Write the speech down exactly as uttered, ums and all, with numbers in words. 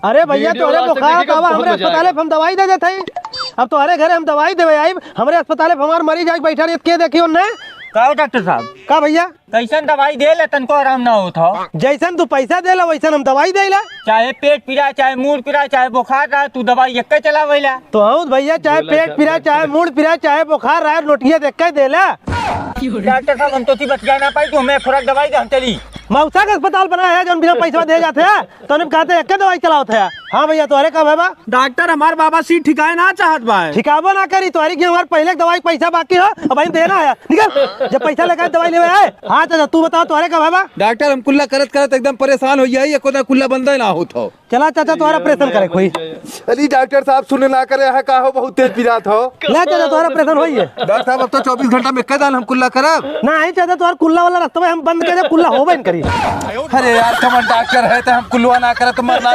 अरे भैया, video तोहरे वाला से बुखार देखे का बा, बहुत हमरे मजा अस्पताले आएगा। पे हम दवाई दे देत हई। अब तोहरे घरे हम दवाई देवे आइब, हमरे अस्पताले पे हमार मरीज आइके बैठा रही, के देखियो ने? का हो डॉक्टर साहब? का भैया? कैसन दवाई देले, तनको आराम ना होत हो। जैसन तू पैसा देला, वैसन हम दवाई देला। चाहे पेट पीरा, चाहे मूड़ पीरा, चाहे बुखार रहा, तू दवाई एक्के चलावेला। तो हूँ भैया, चाहे बोला पेट जाता पीरा, है। चाहे मूड़ पीरा, चाहे बुखार रहा, नोटिया देख के देला। डॉक्टर साहब, हम तो ती बतिया ना पाई, तू हमें खुराक दवाई दे, हम चली। मौसा के अस्पताल बना है, जौन बिना पैसा दे जाते हैं। तो उन्हें कहते हैं, "एक्के दवाई चलावत है।" हाँ भैया, तोहरे का भय बा? डॉक्टर, हमार बाबा सी ठिकाए ना चाहत बा। ठिकाबो ना करी, तोहरी की हमार पहले के दवाई पैसा बाकी हो, अब हम देना है। निकल, जब पैसा लेकर दवाई लेवे आए। हाँ चाचा, तू बताओ, तोहरे का भय बा? डॉक्टर, हम कुल्ला करत करत एकदम परेशान हो जाई, एको दा कुल्ला बंदे ना होत हो। चला चाचा, तोहरा ऑपरेशन करे कोई। अरे डॉक्टर साहब, सुने ना करे, यहाँ का हो, बहुत तेज पिरात हो। ले चाचा, तोहरा ऑपरेशन होई है। डॉक्टर साहब, अब तो चौबीस घंटा में कह दान हम कुल्ला करब। ना, आई चाचा, तोहर कुल्ला वाला रस्तवा हम बंद कर दे, कुल्ला होबे न करी। अरे यार, कमन डॉक्टर है तो हम कुल्ला ना करब तो मरना